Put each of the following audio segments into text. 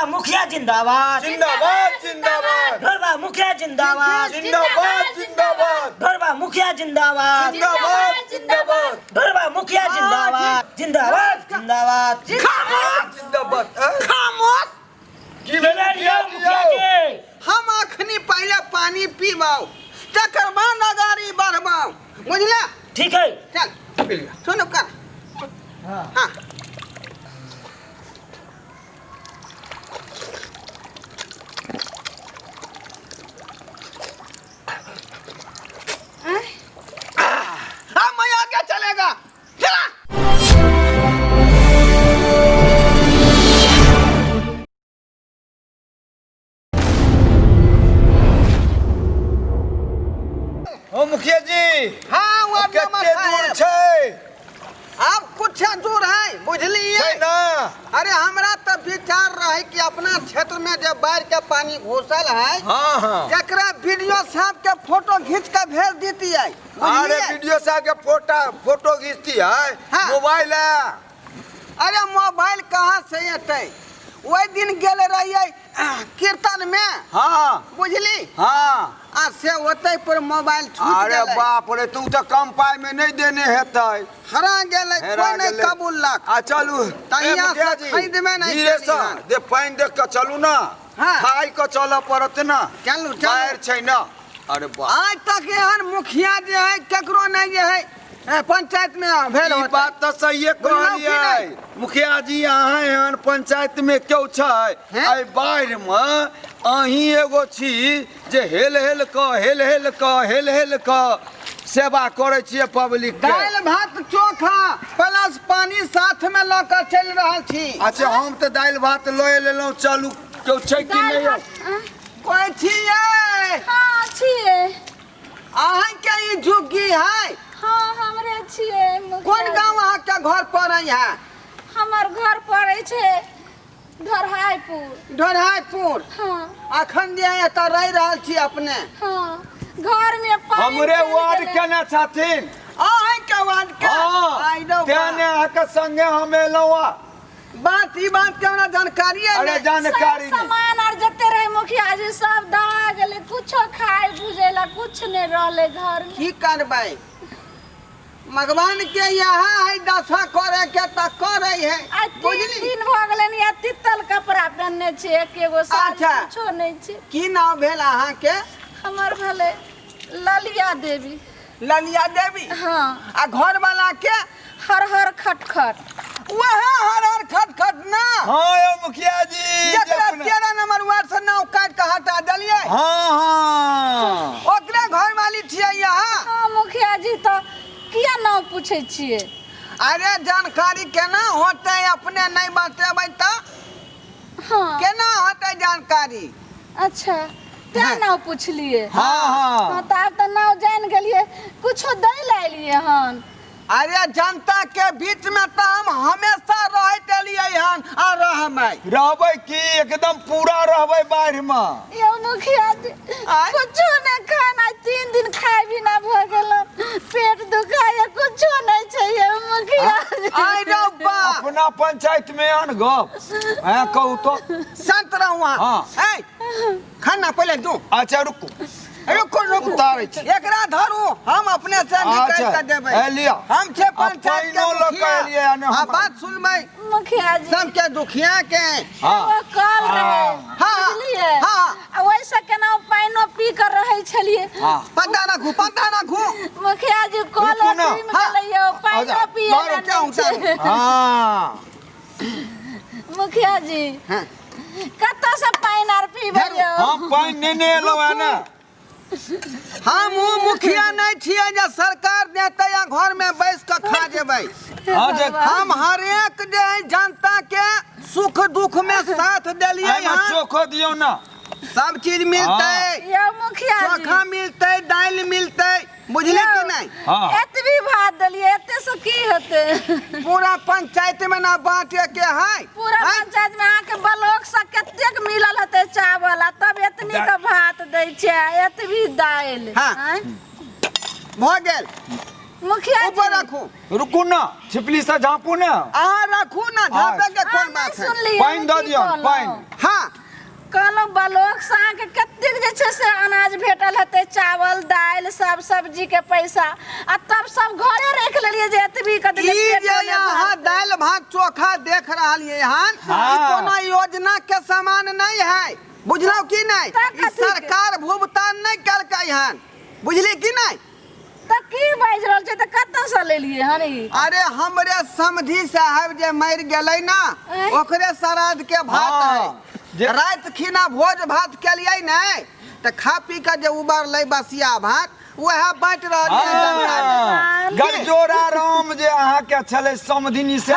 ढोरबा मुखिया जिंदाबाद। जिंदाबाद जिंदाबाद। ढोरबा मुखिया जिंदाबाद। जिंदाबाद जिंदाबाद। ढोरबा मुखिया जिंदाबाद। जिंदाबाद जिंदाबाद। ढोरबा मुखिया जिंदाबाद जिंदाबाद जिंदाबाद। जिंदाबाद। खामोश। की भेल मुखिया मुखिया जी? जी? हम अखनी पहले पानी पीबाऊ, तकर बाद अगाड़ी बढ़बाऊ, बुझला? ठीक है। चल सुनो कर। हाँ, हाँ, मैं आगे चलेगा, चला। ओ मुखिया जी। हाँ, वो कते दूर छै? अब कुछ दूर है, बुझलिए? छै ना। अरे हमरा तो विचार रहे कि अपना क्षेत्र में जब बाढ़ के पानी घुसल है, हाँ हाँ, एकरा वीडियो साहब के फोटो खींच के भेज देती है। अरे वीडियो साहब के फोटो फोटो खींचती है? हाँ। मोबाइल है? अरे मोबाइल कहाँ से एतै? ओहि दिन गेल रहियै कीर्तन में। हाँ। बुझली? हाँ। आ से ओतै पर मोबाइल छूट अरे गेलै। बाप रे, तू तऽ कम पाई में नहीं देने हेतै। हरा गेलै। हेरा कोई नहीं गेलै। कबूलक। आ चलू। तहिया ए, मुखिया से जी, खरीदबे नहि धीरे से केलियै हन। दे पानि देख कऽ चलू ना। हाँ। खाइ कऽ चलऽ पड़त ना। चलू, चलू। बाढ़ि छै ना। अरे बाप। आज तक एहन मुखिया जे है केकरो नहीं जे है पंचायत में भेल ई होतै। बात तऽ सहिए बुझलहुँ कि कहलियै नहि? मुखिया जी, अहाँ एहन पंचायत में केओ छै? हैं? एहि बाढ़ि में अहीं एगो छी जे हेल हेल कऽ हेल हेल कऽ हेल हेल कऽ सेवा करै छियै पब्लिक के। दालि भात चोखा प्लस पानी साथ में लऽ कऽ चलि रहल छी। अच्छा, हम तऽ दालि भात लए लेलहुँ। चलू, केओ छै कि दालि नहि? भात, आँ? कोइ छियै? हाँ, छियै। अहाँके ई झुग्गी है? हाँ, हमरे छियै मुखिया कोन जी। गाँव अहाँके घर पड़ै है? हमर घर पड़ै छै ढोरहाईपुर। ढोरहाईपुर? हाँ। अखन जे है एतऽ रहि रहल छी अपने? हाँ, घर में पानि हमरे चलि वार्ड गेलै। केने छथिन। अहाँके वार्ड के? हाँ। आइ रौ तें बा। ने अहाँके संगे हम एलहुँ आ। बात ई बात के हमरा जानकारी अरे नहीं। जानकारी सब नहीं। सामान आर जते रहे मुखिया जी सब दहा गेलै, कुछो खाय बुझे ला कुछ नहीं रहले घर में। की करबै, भगवान के यहाँ है दशा करे के त करे है। आ 3 बुझली? दिन भऽ गेलै या तितल कपड़ा पहनने छै, एक एगो साड़ी। अच्छा। कुछो नहीं छै। की नाम भेल अहाँ के? हमर भेलै ललिया देवी। ललिया देवी? हाँ। आ घर वाला के? हर हर खटखट। वह हर हर खटखट ना? हाँ यौ मुखिया जी, जकरा जे अपना- 13 नंबर वार्ड से नाव काट के हटा देलियै। हाँ हाँ, ओकरे घर वाली छियै यहाँ? हाँ मुखिया जी, तऽ किया नाम पूछै छियै? अरे जानकारी केना होतै, अपने नहीं बतेबै तऽ हाँ। केना होतै जानकारी? अच्छा, तें हाँ। नाव पुछलियै। हाँ हाँ। हाँ, तऽ आब तऽ नाव जानि गेलियै। कुछो दै लए एलियै हन? अरे जनता के बीच में तऽ हम हमेशा रहैत एलियै हन आ रहबै। रहबै की, एकदम पूरा रहबै बाढ़ि में। यौ मुखिया जी, आँय? कुछो नहि खाना, 3 दिन खाय भी ना भऽ गेल, पेट दुखाय, कुछो नहि छै यौ मुखिया जी। आइ रौ बा। अपना पंचायत में एहन गप हैं, कहू तो। शांत रहू अहाँ। हाँ। ऐ, खाना पहिले दू। अच्छा रुकू। रुकू रुकू। उतारै छी। एकरा धरू, हम अपने से निकालि अच्छा, के देबै। ए लिअ। हम छै आ पंचायत के पानिओ लऽ कऽ मुखिया। एलियै हन आ हम। बात सुनबै मुखिया जी, सबके दुखिया के। हाँ। एगो कल रहे। हाँ। बुझलियै? हाँ। आ ओहिसँ केना पानिओ पी कऽ रहै छलियै। हाँ। पता रखू, पता रखू। मुखिया जी, कल रुकू ना। अथी में गेलै यौ, पानिओ अच्छा, पियै मारू, लए नहि छै। हाँ। मुखिया जी, हाँ। कतऽ से पानि आर पीबै यौ? हम पानि नेने एलहुँ हँ ने। हम ऊ मुखिया नहीं छियै जे सरकार देतै आ घर में बैस के खा जेबै। हाँ जे हम हरेक जे है जनता के सुख दुख में साथ देलियै एहिमे हन। चोखो दियौ ना। सब चीज मिलतै। यौ मुखिया जी, चोखा मिलतै, दालि मिलतै, बुझलियै कि नहीं? हाँ। एतबी भात देलियै, एते से की हेतै? पूरा पंचायत में ना बांटे के है। पूरा हैं? पंचायत में अहाँके ब्लॉक से कतेक मिलल हेतै चावल, आ तब एतनी के भात दै छै, एतबी दालि। हाँ। आँय? भऽ गेल। मुखिया जी, ऊपर रखू। रुकू ना, छिपली से झाँपू ना। अहाँ रखू ना, झाँपे के अहाँ कोन नहि बात है? सुनलियै पानि दऽ की दियौ, कहलहुँ? पानि। हाँ। कहलहुँ ब्लॉकसँ अहाँके कतेक जे छै से अनाज भेटल हेतै, चावल दालि सब सब्जीके पैसा, आ तब सब घरे राखि लेलियै जे एतबी के ई जे अहाँ दालि भात चोखा देख रहलियै हन, ई कोनो योजना के सामान नहीं है, बुझलहुँ कि नहीं? तऽ ई कथी के? सरकार भुगतान नहीं केलकै हन, बुझली कि नहीं? तऽ की बाजि रहल छै? तऽ कतऽसँ लेलियै हन ई? अरे हमरे समधी साहब जे मरि गेलै ना, आँय? ओकरे श्राद्ध के भात हाँ, है। जे- राति खिना भोज भात केलियै नहि तऽ खा पी के जे उबरलै बसिया भात, वएह बाँटि रहल छै जनता मे। हाँ, गरजोरा राम जे अहाँके छलै समधिनी से।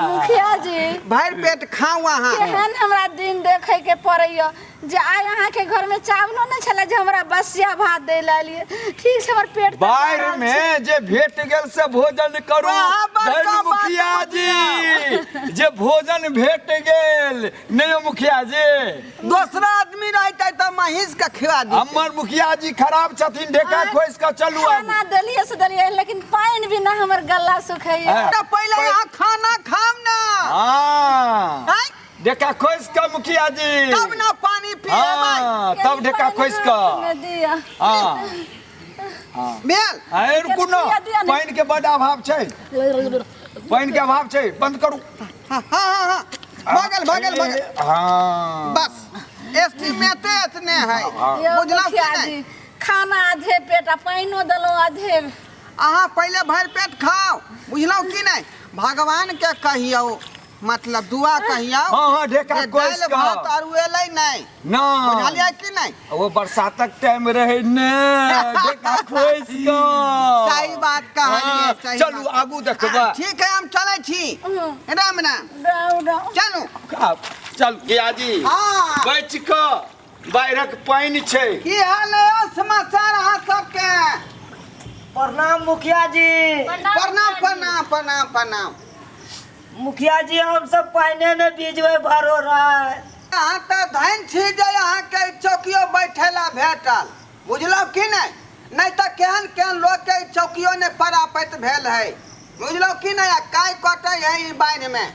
मुखिया जी, भरि पेट खाउ अहाँ। केहन हमरा दिन देखै के पड़ैया जे आइ अहाँके घर में चावलो नहि छलै जे हमरा बसिया भात दै लए एलियै। ठीक छै, हमर पेट तऽ बाढ़ि भरल छै। में जे भेट गेल से भोजन करू। वाह, बड़का धन बात। मुखिया जी, जे भोजन भेट गेल नहि यौ मुखिया जी। दोसरा आदमी रहते तऽ महींस के खिला दी। हमर मुखिया जी खराब छथिन, ढेका खोसि कऽ चलू आब। खाना देलियै से देलियै, लेकिन पानि बिना हमर गला सुखैया। हाँ। तऽ पहिले अहाँ खाना खाउ ना। हाँ। आँय? ढेका खोसि कऽ मुखिया जी, तब ना पानी पिएबै। हाँ, तब ढेका खोसि कऽ। दिया। हाँ। भेल। आ, रुकू न, दिया, दिया ने। पानि के बड अभाव छै, पानि के अभाव छै, बंद करू। हाँ हाँ हाँ, भऽ गेल भऽ गेल भऽ गेल। हाँ। बस एस्टीमेटे एतने है, यौ बुझलहुँ कि मुखिया नहि? जी, खाना आधे पेट आ पानिओ देलहुँ आधे। अहाँ पहिले भरि पेट खाउ, बुझलहुँ कि नहि? भगवान के कहियौ, मतलब दुआ कहियौ। हाँ हाँ, ढेका जे कोसि दालि भात कऽ। अरुएलै नहि, ना। बुझलियै कि नहि? ओ बरसातक टाइम रहै ने, ढेका खोसि कऽ। सही बात कहलियै। हाँ, सही चलू बात। आगू देखबै। ठीक है, हम चलै छी। राम राम। राम राम। चलू। आब चल मुखिया जी। हाँ। बचि कऽ, बाढ़िक पानि छै। की हाल है समाचार अहाँ सबके? प्रणाम मुखिया जी। प्रणाम प्रणाम प्रणाम प्रणाम। मुखिया जी, हम सब पानिए में भिजबै भरो रात। अहाँ तऽ धन छी जे अहाँके ई चौकियो बैठे ला भेटल, बुझलहुँ कि नहि? नहि तऽ केहन केहन लोकके ई चौकियो नहि परापैत भेल है, बुझलहुँ कि नहि? आ काइ कटै है ई बाढ़िमे,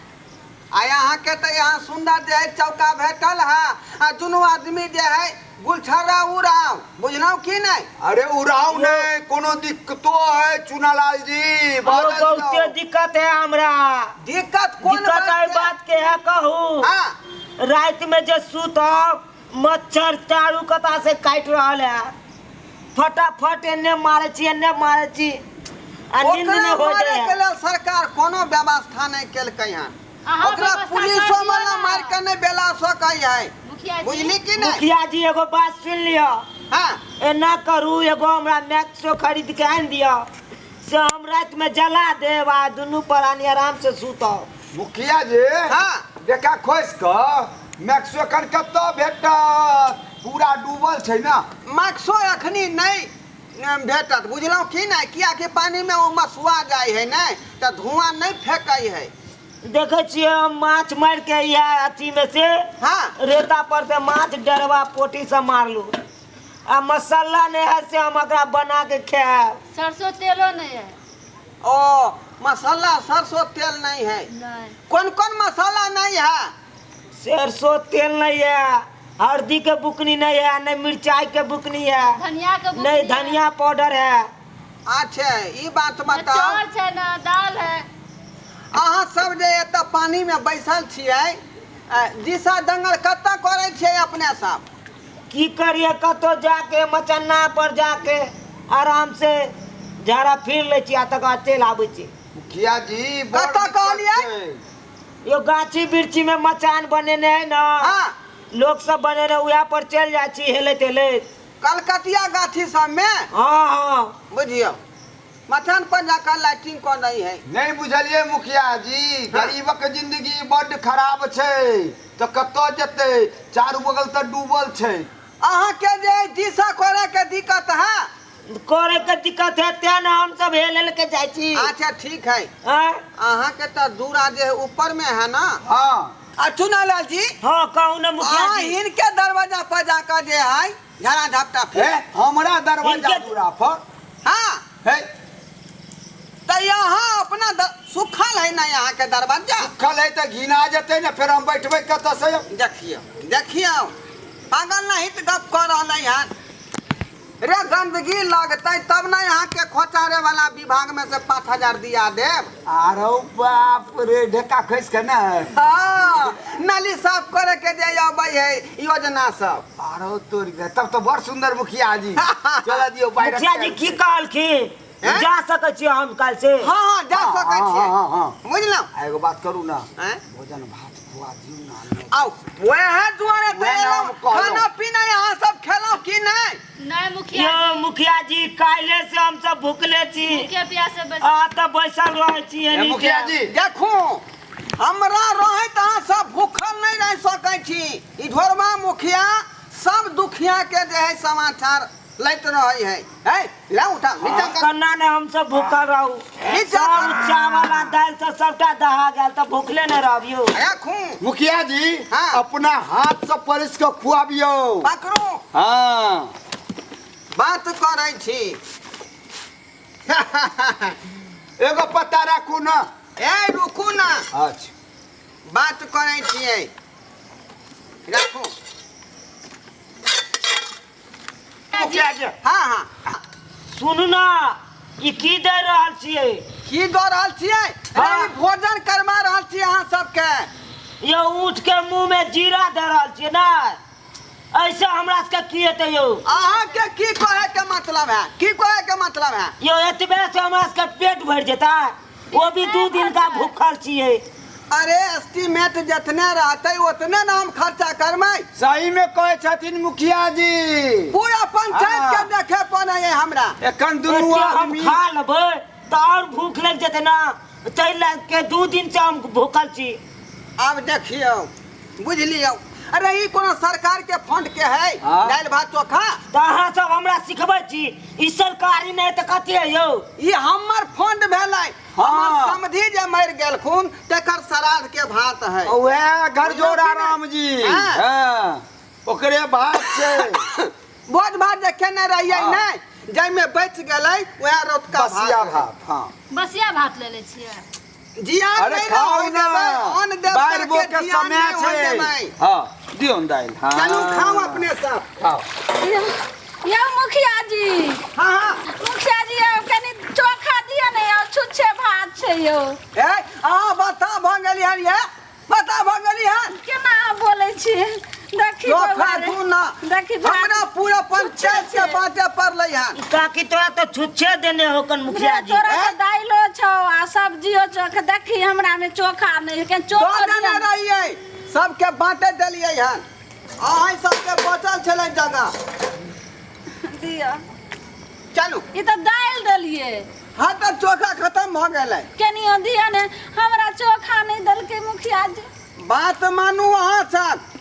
आ अहाँके तऽ यहाँ सुन्दर जे है चौका भेटल है, आ दुनू आदमी जे है गुलछर्रा उड़ाउ, बुझलहुँ कि नहि? अरे उड़ाउ नहि, कोनो दिक्कतो है चुनालाल जी? और बाजल बहुते जाउ। दिक्कत है हमरा। दिक्कत कोन दिक्कत बात एहि के? बात के है कहू। हाँ। राति में जे सुतब, मच्छर चारू कता से काटि रहल है, फटाफट एन्ने मारै छी एन्ने मारै छी आ नींद ओकरा नहि होइत मारे के है। लेल सरकार कोनो व्यवस्था नहि केलकै हन। अहाँ ओकरा व्यवस्था पुलिसो कर दियौ वाला ना। मारि के नहि बेला सकै है, मुखिया जी। बुझली कि नहि? मुखिया जी, एगो बात सुनि लिअ। हाँ। एना करू, एगो हमरा मैक्सो खरीद के आनि दिअ, से हम राति में जला देब आ दुनू प्राणी आराम से सुतब। मुखिया जी। हाँ। देखा खोसि कऽ मैक्सो एखन कतऽ भेटत? पूरा डूबल छै ने। मैक्सो अखनी नहि भेटत, बुझलहुँ कि नहि? कियाकि पानिमे ओ मसुआ जाइ है नहि तऽ धुआँ नहि फेकै है। देखै छियै, हम माछ मारि के इएह अथी में से, हाँ, रेता पर से माछ डरवा पोटी से मारलू, आ मसाला नहि है से हम एकरा बना के खायब। सरसों तेलो नहीं है। ओ मसाला सरसों तेल नहीं है? नहीं। कौन कौन मसाला नहीं है? सरसों तेल नहीं है, हल्दी के बुकनी नहीं है, नहीं मिर्चाई के बुकनी है, धनिया के बुकनी नहीं है। धनिया पाउडर है। अच्छा, ई बात ना बताओ। चावल छै ना दाल है। अहाँ सब जे एतऽ पानिमे बैसल छियै, दिशा दंगल कतऽ करै छियै अपने सब? की करिए, कतौ जाके मचन्ना पर जाके आराम से झाड़ा फिर लै छी आ तकर बाद चलि आबै छी। मुखिया जी, बड़ कतऽ दिक्कत कहलियै? छै। यो गाछी वृक्षी में मचान बनेने है ना, हाँ, लोग सब बनेने, उएह पर चलि जाइ छी हेलैत हेलैत। कलकतिया गाछी सबमे? हाँ हाँ। बुझियौ, मचान पर जाकर लाइटिंग कऽ दै है। नहि बुझलियै मुखिया जी, गरीबक जिंदगी बड्ड खराब छै, तऽ कतऽ जेतै? चारू बगल तऽ डूबल छै। अहाँके जे दिशा करे के दिक्कत है? करे के दिक्कत है तें ने हम सब हेल हेल के जाइ छी। अच्छा ठीक है। आँय? अहाँके तऽ दूरा जे है ऊपर में है ना? हाँ। आ चुनालाल जी। हाँ, कहू ना मुखिया अहाँ जी। हिनके दरवाजा पर जाकर जे है झाड़ा झपटा हे, फिर। हमरा दरवाजा हिनके- दूरा पर? हाँ। हे। तऽ यहाँ अपना सुखल है ना यहाँ के दरवाजा। सुखल है तऽ घिना जेतै ने, फेर हम बैठबै कतऽ से? देखियौ देखियौ, पागल नहीं तऽ गप कऽ रहलै हन रे। गंदगी लगतै तब ना यहाँ के खोचारे वाला विभाग में से 5000 दिया देब। आरो बाप रे, ढेका खसि के ने। हाँ, नाली साफ करे के जे अबै है योजना सब। आरो तोर के, तब तो बड़ सुंदर मुखिया जी, चला दियौ बाहर। मुखिया जी की कहलखिन? हैं? जा सकै छियै हम काल्हि से? हाँ हाँ, जा सकै छियै। हाँ हाँ। बुझलहुँ? आ एगो बात करू ना। हैं? भोजन भात खुआ दियौ ना। आउ वएह दुआरे तऽ वएह एलहुँ। हम कहलहुँ। खाना पीना यहाँ सब खेलहुँ कि नहि? नहि मुखिया। यौ मुखिया जी, काल्हि से हम सब भुखले छी। भूखे प्यासे बैस आ तऽ बैसल रहै छी। ए, एनी मुखिया जी। देखू, हमरा रहैत अहाँ सब भूखल नहि रहि सकै छी। ई ढोरबा मुखिया सब दुखिया के जे है समाचार लैत रहै है। है ले उठा नीचा कर। कन्ना ने हम सब भूखल रहू? नीचा सब कर। चावल आ दालि सब सबटा दहा गेल, तऽ भूखले ने रहबियौ। राखू। मुखिया जी। हाँ। अपना हाथ से परसि के खुआबियौ। पकड़ू। हाँ। बात करै छी। एगो पत्ता राखू ना। ए रुकू ना। अच्छा। बात करै छियै, राखू। मुखिया जी। हाँ हाँ। सुनू ना, ई की दे रहल छियै? की दऽ रहल छियै? हाँ। ई भोजन करवा रहल छियै अहाँ सबके। यौ, ऊँट के मुंह में जीरा दे रहल छियै ना, ऐसे हमरा सबके की हेतै यौ? अहाँके की कहे के मतलब है? की कहे के मतलब है? यौ, एतबे से हमरा सबके पेट भरि जेतै? वो भी 2 दिन का भूखल छियै। अरे, एस्टीमेट जितने रहते उतने ना हम खर्चा करबै। सही में कहै छथिन मुखिया जी। पूरा पंचायत के हाँ। देखे पड़े है हमरा। एखन दुनू एते हम आदमी खा लेबै तऽ और भूख लागि जेतै ना, ताहि लए के 2 दिन से हम भूखल छी। आब देखियौ, बुझलियौ? अरे, ई कोनो सरकार के फंड के है? हाँ। दालि भात चोखा। तऽ अहाँ सब हमरा सिखबै छी? ई सरकारी नहि तऽ कथी है यौ? ई हमर फंड भेलै। हमर हाँ। समधि जे मरि गेलखुन तेकर श्राद्ध के भात है। उएह घर जोड़ा राम जी। हाँ। हाँ, ओकरे भात छै। भोज भात जे खेने रहियै हाँ। नहि, जाहिमे बचि गेलै वएह रतुका बसिया भात। भात, हाँ। बसिया भात ले ले छियै। जियान अरे नहि ने खाउ होय ना, देबै, अन्न देवता बाढ़ि के के जियान समय नहि होय छै। देबै। हाँ, दियौ ने दालि, हाँ। चलू, खाउ अपने सब। खाउ। यौ मुखिया जी। हाँ हाँ। मुखिया जी, यौ कनि चोखा दिअ ने यौ, छुच्छे भात छै यौ। ए, अहाँ बता भऽ गेली हन, ये बता भऽ गेली हन। केना अहाँ बोलै छी? देखी चोखा बौआ रे। दू ना। देखी भात हमरा पूरा पंचायत के छुच्छे छै। बाटे पड़लै हन। ई काकी, तोरा तऽ छुच्छे देने होकन मुखिया जी। तोरा हैं? तऽ दाइलो छौ आ सब्जियो चोखा। देखी, हमरा में चोखा नहि है, चोखो दऽ देने दिअ ने। रहियै, सबके बाँटे देलियै हन, अहाँ सबके बचल छलै जगह। दिअ। चलू। ई तऽ दालि देलियै। हाँ, तऽ चोखा खत्म भऽ गेलै। केनियो दिअ ने, हमरा चोखा नहि देलकै मुखिया जी। बात मानू, अहाँ सब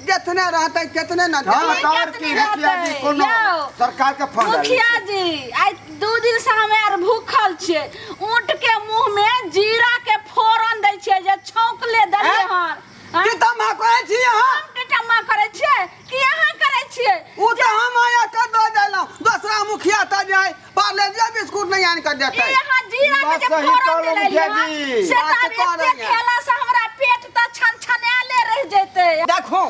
जितने रहतै तेतने न हाँ, देबै। तऽ आओर की मुखिया जी, कोनो यौ। सरकार के फंड आयल मुखिया छै। जी, आइ 2 दिन से हमे आर भूखल छियै। ऊँट के मुंह में जीरा के फोरन दै छियै जे छौंकले देलियै हैं? हन। हैं? की तमा कहै छी अहाँ? हम टेटम्मा करै छियै कि अहाँ करै छियै? ओ तऽ हम आया कऽ दऽ देलहुँ, दोसरा मुखिया तऽ जाय पार्लेजिया बिस्कुट नहीं आनि कऽ देतै। ई अहाँ जीरा के बात जे सही फोरन कहलहुँ देलियै मुखिया हन, जी। से तऽ बात आब एते करैए। खेला से हमरा पेट तऽ छनछनाले रहि जेतै। देखू,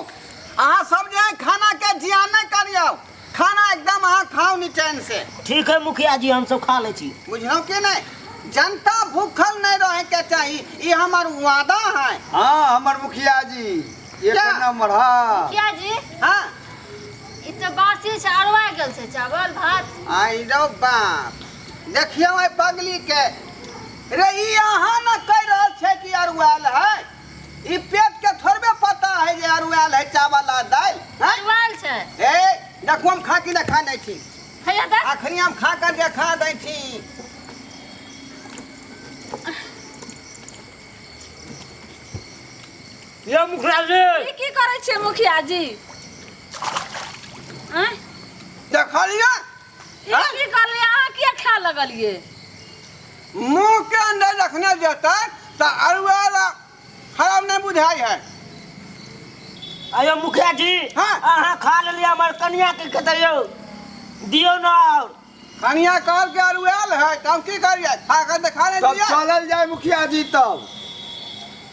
अहाँ सब जे है खाना के जियान नहि करियौ, खाना एकदम अहाँ खाउ निचैन से। ठीक है मुखिया जी, हम सब खा लै छी। बुझलहुँ कि नहि? जनता भूखल नहीं रहे के चाही, ई हमर वादा है। हाँ, हमर मुखिया जी एक क्या? नंबर, हाँ। मुखिया जी। हाँ। ई तऽ बासी छै, अरवा गेल छै चावल भात। आई रौ बाप, देखियौ एहि पगली के रे। ई अहाँ न कहि रहल छै कि अरुआयल है? ई पेट के थोड़बे पता है जे अरुआयल है चावल आ दालि हैं? अरवाल छै। ए, देखू, हम खा कि देखा दै छी। हैया देख। अखनी हम खा कर देखा दै छी। यौ मुखिया जी। ई की करै छियै मुखिया जी, आँय? देखलियै? ई की करलियै अहाँ? किया खाय लगलियै? मुँह के अंदर रखने जेतै तऽ अरुआयल खराब नहीं बुझाइ है। अयो मुखिया जी। हाँ। अहाँ खा लेलियै, हमर कनिया के खेतै यौ? दियौ ने और। खनिया कहल के अरुआल है तऽ हम की करियै खा कऽ देखा नहि तब दिअ चलल जाय मुखिया जी तब।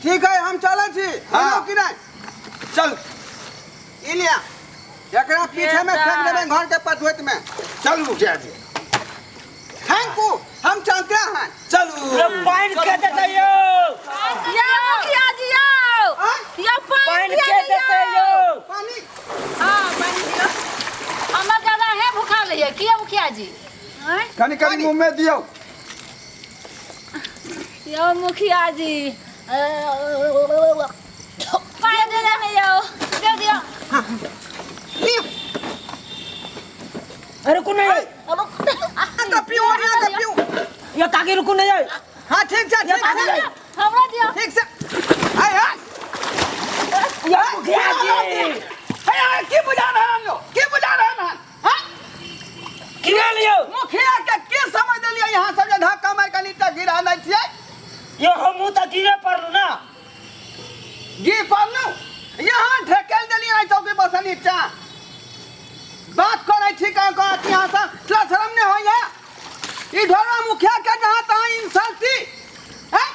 ठीक है, हम चलै छी। हाँ। बुझलहुँ कि नहि? चल। ई लिअ, एकरा पीछे में फेंक देबै घर के पछुएत में। चल मुखिया जी। Thank you, हम चलते हैं। चलू। यो पानि के देतै यौ? यौ मुखिया जी यौ। आँय? यौ पानि पानि दिअ के ने देतै यौ। यौ? पानी। हाँ, पानि दिअ। हमर दादा हे भूखा लैए किया मुखिया जी? आँय? कनि कनि मुँह में दियौ। यौ मुखिया जी, पानि दे ने यौ, दे दियौ। लिअ। अरे रुकू नहीं। तऽ पीऊ, ओरिया कऽ पीऊ। यो काकी, रुकू नहीं। हाँ, ठीक छै, ठीक छै। हमरा दियौ। ठीक छै। आय हाय। यो मुखिया जी। हे, अहाँ की बुझा रहल हन यौ? की बुझा रहल हन? हाँ? की भेल यौ? मुखिया के की समझ देलियै यहाँ सब जे धक्का मारि कऽ नीचा गिरा दै छियै? यो हमहूँ तऽ गिरे पड़लू ना। गिर पड़लहुँ? यहाँ ढकेल देलियै एहि चौकी पर से नीचा। बात करै छी कह कह कि यहाँ सब तोरा शरम नहि होइए? ई ढोरा मुखिया के जहाँ तहाँ इंसल्ट छी। हैं?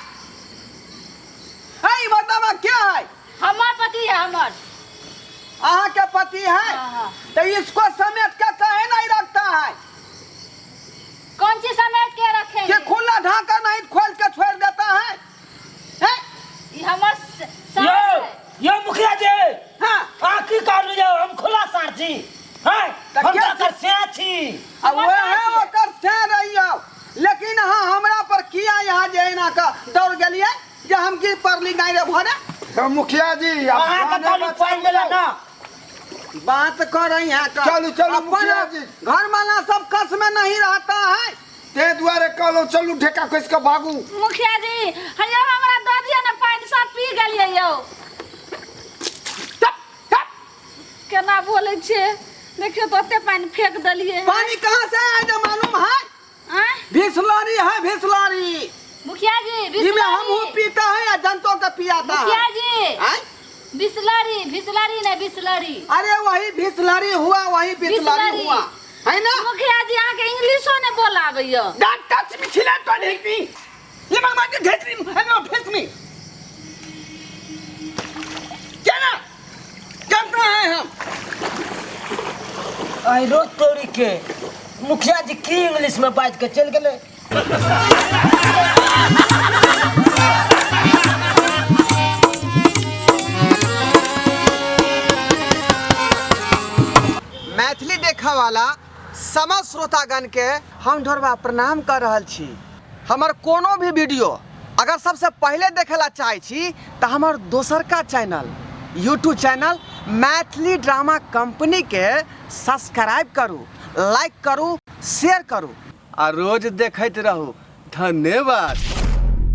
हैं, ई बताबा क्या है? हमर पति है हमर। अहाँ के पति है? हाँ, हाँ। तो इसको समेट के काहे नहीं रखता है? कौन चीज समेट के रखेंगे? कि खुला ढाका नहीं खोल के छोड़ देता है, हैं? ई हमर यो सास है। यो मुखिया जी। हाँ। आ की कहलू यौ, हम खुला सार छी हैं? तऽ हम के तऽ एकर से छी। आ वह है ओकर से रहियो, लेकिन अहाँ हमरा पर किया यहाँ जे एना के दौड़ गेलियै जे हम की पड़ली गाय रे भरे? तऽ मुखिया जी, आब अहाँके जाने कहलू बचा पानि देला लियौ। ना। बात कर रही है का। चलू, चलू, अपन मुखिया जी। घर वाला सब कस में नहीं रहता है। ते दुआरे कहलहुँ चलू ढेका कसि कऽ भागू। मुखिया जी, हैया हमरा दऽ दिअ ने पानि, सब पी गेलियै यौ। चुप, चुप। केना बोलै छियै देखियौ तऽ, ओते पानि फेंक देलियै। पानी कहाँ से आया जो मालूम है? आँय? भीसलारी है, भीसलारी। मुखिया जी, इमे हम बिसलरी। पीता है या जनतो के पियाता है। मुखिया जी। आँय? बिसलरी, बिसलरी नहीं, बिसलरी। अरे वही भीसलारी हुआ, वही बिसलरी बिसलरी। हुआ है ना। मुखिया जी, अहाँके इंग्लिशो नहि बोल आबैया। Don't touch me, छिला तो नहीं मी। ये मैं मार के घेट रही है ना फेस मी। क्या ना जानते हैं हम। आई रोज तोरी के मुखिया जी की इंग्लिश में बाजि के चलि गेलै। मैथिली देखऽ वाला समस्त श्रोतागण के हम ढोरबा प्रणाम कर रहल छी। हमर कोनो भी वीडियो अगर सबसे पहले देखे ला चाहै छी तऽ हमर दोसरका channel YouTube channel Maithili drama company के सब्सक्राइब करू, लाइक करू, शेयर करू आ रोज देखैत रहू। धन्यवाद।